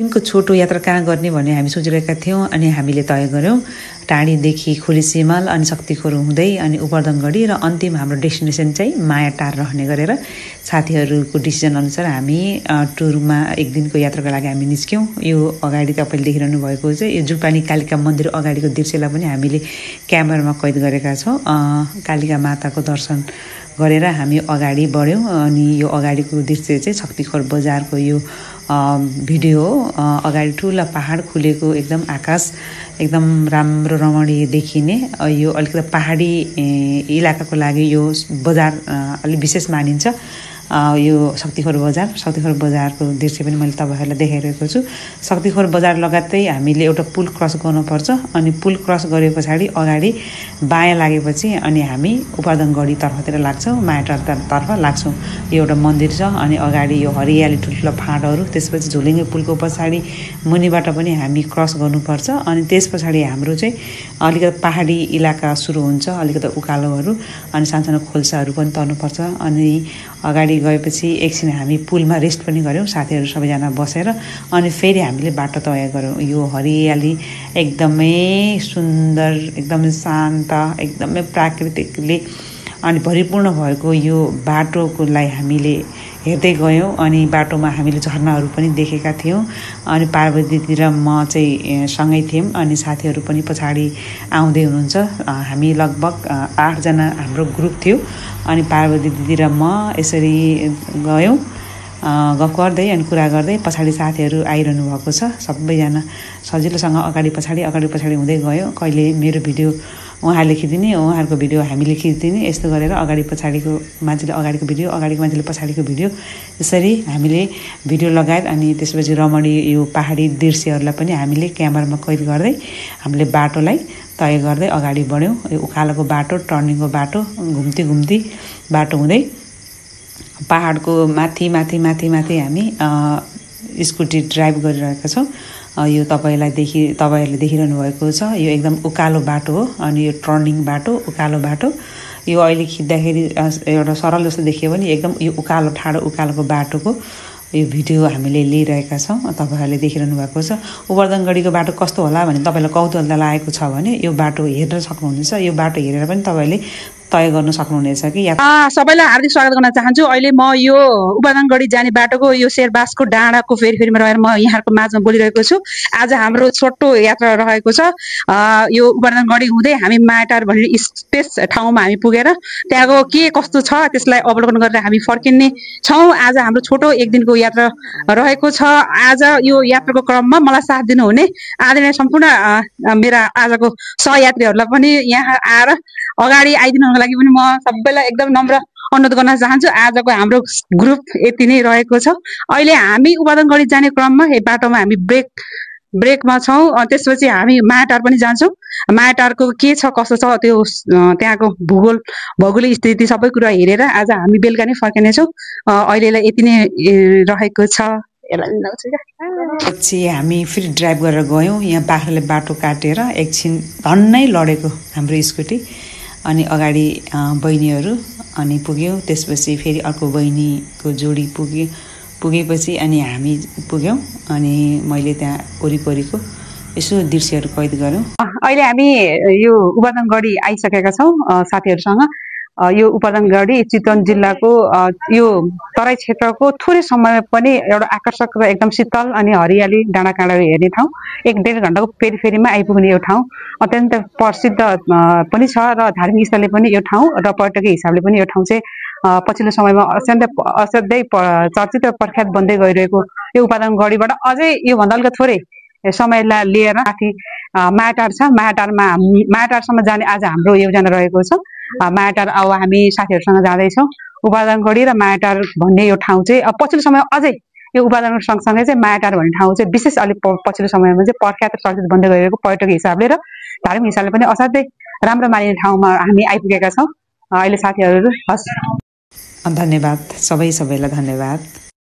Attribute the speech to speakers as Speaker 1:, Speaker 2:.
Speaker 1: दिनको छोटो यात्रा कहाँ गर्ने भन्ने हामी सोचिरहेका थियौँ अनि हामीले तय गऱ्यौँ टाढीदेखि खोलीसिमल अनि शक्तिखोर हुँदै अनि उपरदनगढी र अन्तिम हाम्रो डेस्टिनेसन चाहिँ मायाटार रहने गरेर साथीहरूको डिसिजन अनुसार हामी टुरमा एक दिनको यात्राको लागि हामी निस्क्यौँ। यो अगाडि तपाईँले देखिरहनु भएको चाहिँ यो जुपानी कालिका मन्दिर अगाडिको दृश्यलाई पनि हामीले क्यामेरामा कैद गरेका छौँ। कालिका माताको दर्शन गरेर हामी अगाडि बढ्यौँ अनि यो अगाडिको दृश्य चाहिँ शक्तिखोर बजारको यो भिडियो हो। अगाडि ठुला पहाड खुलेको एकदम आकाश एकदम राम्रो रमणीय देखिने यो अलिकति पहाडी इलाकाको लागि यो बजार अलि विशेष मानिन्छ। यो शक्तिखोर बजारको दृश्य पनि मैले तपाईहरुलाई देखाइरहेको छु। शक्तिखोर बजार लगायतै हामीले एउटा पुल क्रस गर्नुपर्छ अनि पुल क्रस गरे पछाडि अगाडि बायाँ लागेपछि अनि हामी उपरदनगढी तर्फतिर लाग्छौँ, मायाटार तर्फ लाग्छौँ। यो एउटा मन्दिर छ अनि अगाडि यो हरियाली ठुल्ठुलो फाँटहरू, त्यसपछि झोलिङ्गे पुलको पछाडि मुनिबाट पनि हामी क्रस गर्नुपर्छ अनि त्यस पछाडि हाम्रो चाहिँ अलिकति पहाडी इलाका सुरु हुन्छ, अलिकति उकालोहरू अनि सानसानो खोल्साहरू पनि तर्नुपर्छ। अनि अगाडि गएपछि एकछिन हामी पुलमा रेस्ट पनि गऱ्यौँ साथीहरू सबैजना बसेर अनि फेरि हामीले बाटो तय गऱ्यौँ। यो हरियाली एकदमै सुन्दर, एकदमै शान्त, एकदमै प्राकृतिकले अनि भरिपूर्ण भएको यो बाटोकोलाई हामीले हेर्दै गयौँ अनि बाटोमा हामीले झरनाहरू पनि देखेका थियौँ। अनि पार्वती दिदी र म चाहिँ सँगै थियौँ अनि साथीहरू पनि पछाडि आउँदै हुनुहुन्छ। हामी लगभग 8 जना हाम्रो ग्रुप थियो अनि पार्वती दिदी र म यसरी गयौँ गफ गर्दै अनि कुरा गर्दै। पछाडि साथीहरू आइरहनु भएको छ, सबैजना सजिलोसँग अगाडि पछाडि हुँदै गयो। कहिले मेरो भिडियो उहाँले खिचिदिने, उहाँहरूको भिडियो हामीले खिचिदिने, यस्तो गरेर अगाडि पछाडिको मान्छेले अगाडिको भिडियो, अगाडिको मान्छेले पछाडिको भिडियो, यसरी हामीले भिडियो लगायत अनि त्यसपछि रमणीय यो पहाडी दृश्यहरूलाई पनि हामीले क्यामेरामा कैद गर्दै हामीले बाटोलाई तय गर्दै अगाडि बढ्यौँ। यो उकालोको बाटो, टर्निङको बाटो, घुम्ती बाटो हुँदै पहाडको माथि हामी स्कुटी ड्राइभ गरिरहेका छौँ। यो तपाईहरुले देखिरहनु भएको छ, यो एकदम उकालो बाटो हो अनि यो टर्निङ बाटो, उकालो बाटो। यो अहिले खिच्दाखेरि एउटा सरल जस्तो देखियो भने एकदम यो उकालो ठाडो उकालोको बाटोको यो भिडियो हामीले लिइरहेका छौँ। तपाईहरुले देखिरहनु भएको छ। उपरदनगढीको बाटो कस्तो होला भने तपाईलाई कौतूहलता लागेको छ भने यो बाटो हेर्न सक्नुहुनेछ। यो बाटो हेरेर पनि तपाईले तय गर्न सक्नुहुनेछ कि
Speaker 2: सबैलाई हार्दिक स्वागत गर्न चाहन्छु। अहिले म यो उपरदनगढी जाने बाटोको यो शेरबासको डाँडाको फेरिमा रहेर म यहाँहरुको माझमा बोलिरहेको छु। आज हाम्रो छोटो यात्रा रहेको छ। यो उपरदनगढी हुँदै हामी मायाटार भन्ने स्पेस ठाउँमा हामी पुगेर त्यहाँको के कस्तो छ त्यसलाई अवलोकन गरेर हामी फर्किने छौँ। आज हाम्रो छोटो एक दिनको यात्रा रहेको छ। आज यो यात्राको क्रममा मलाई साथ दिनुहुने आदरणीय सम्पूर्ण मेरा आजको सहयात्रीहरूलाई पनि यहाँ आएर अगाडि आइदिनुको लागि पनि म सबैलाई एकदम नम्र अनुरोध गर्न चाहन्छु। आजको हाम्रो ग्रुप यति नै रहेको छ। अहिले हामी उपरदनगढी जाने क्रममा यो बाटोमा हामी ब्रेकमा छौँ। त्यसपछि हामी मायाटार पनि जान्छौँ। मायाटारको के छ कसो छ त्यो त्यहाँको भौगोलिक स्थिति सबै कुरा हेरेर आज हामी बेलुका नै फर्किनेछौँ। अहिलेलाई यति नै रहेको छ।
Speaker 1: पछि हामी फेरि ड्राइभ गरेर गयौँ। यहाँ बाख्राले बाटो काटेर एकछिन धन्नै लडेको हाम्रो स्कुटी अनि अगाडि बहिनीहरू अनि पुग्यौँ। त्यसपछि फेरि अर्को बहिनीको जोडी पुगेपछि अनि हामी पुग्यौँ अनि मैले त्यहाँ वरिपरिको यसो दृश्यहरू कैद गऱ्यौँ।
Speaker 2: अहिले हामी यो उपरदनगढी आइसकेका छौँ साथीहरूसँग। यो उपरदनगढी चितवन जिल्लाको यो तराई क्षेत्रको थोरै समय पनि एउटा आकर्षक र एकदम शीतल अनि हरियाली डाँडाकाँडाहरू हेर्ने ठाउँ। 1-1.5 घण्टाको पेरिफेरीमा आइपुग्ने यो ठाउँ अत्यन्त प्रसिद्ध पनि छ र धार्मिक स्थलले पनि यो ठाउँ र पर्यटकीय हिसाबले पनि यो ठाउँ चाहिँ पछिल्लो समयमा असाध्यै चर्चित र प्रख्यात बन्दै गइरहेको यो उपरदनगढीबाट अझै योभन्दा अलिकति थोरै समयलाई लिएर माथि मायाटार छ। मायाटारसम्म जाने आज हाम्रो योजना रहेको छ। मायाटार अब हामी साथीहरूसँग जाँदैछौँ। उपरदनगढी र मायाटार भन्ने यो ठाउँ चाहिँ पछिल्लो समय अझै यो उपरदनगढी सँगसँगै चाहिँ मायाटार भन्ने ठाउँ चाहिँ विशेष अलिक पछिल्लो समयमा चाहिँ प्रख्यात र चर्चित बन्दै गइरहेको पर्यटकीय हिसाबले र धार्मिक हिसाबले पनि असाध्यै राम्रो मानिने ठाउँमा हामी आइपुगेका छौँ। अहिले साथीहरू हस्
Speaker 1: धन्यवाद, सबैलाई धन्यवाद।